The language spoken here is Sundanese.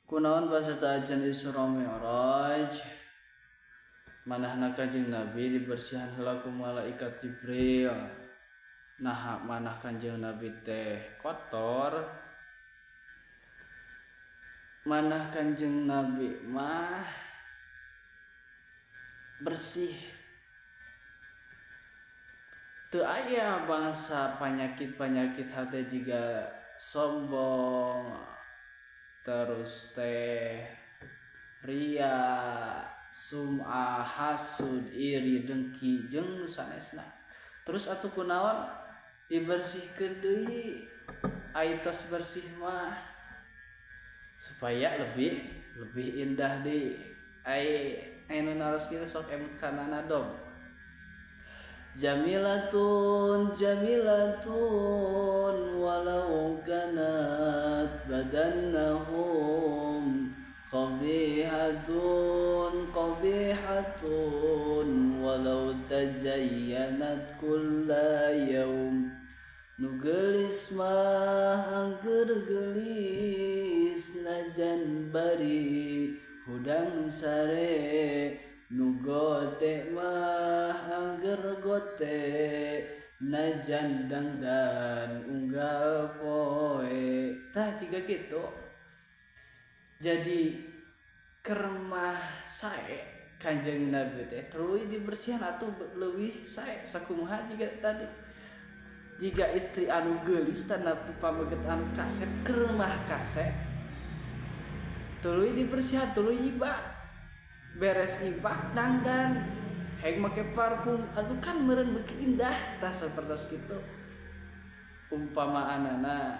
Kunaon pas acan Isra Mi'raj manahna Kanjeng Nabi dibersihan heula ku malaikat Jibril. Naha manah Kanjeng Nabi teh kotor? Manah Kanjeng Nabi mah bersih. Teu aya bangsa panyakit-panyakit hate jiga sombong terus teh ria, sum'ah, hasud, iri, dengki jeung nu sanesna. Terus atuh kunaon dibersihkeun deui ai tos bersih mah supaya lebih lebih indah deui. Ai anu naros kitu sok emut kana nadom. Jamilatun jamilatun walau kanat badannahum qabihatun qabihatun walau tazayyanat kulla yaum. Nu geulis mah angger geulis najan bari hudang sare. Nu gote mah angger gote najan dangdan unggal poe. Tah jiga kitu. Jadi kermah sae Kanjeng Nabi teh tuluy dibersihan atuh leuwih sae sakumaha jiga tadi. Jiga istri anu geulis tanapi pameget anu kasep kermah kasep tuluy dibersihan tuluy ibak. Beres ibak dangdan heng make parfum atuh kan meureun beuki indah tah sapertos kitu umpamaanana.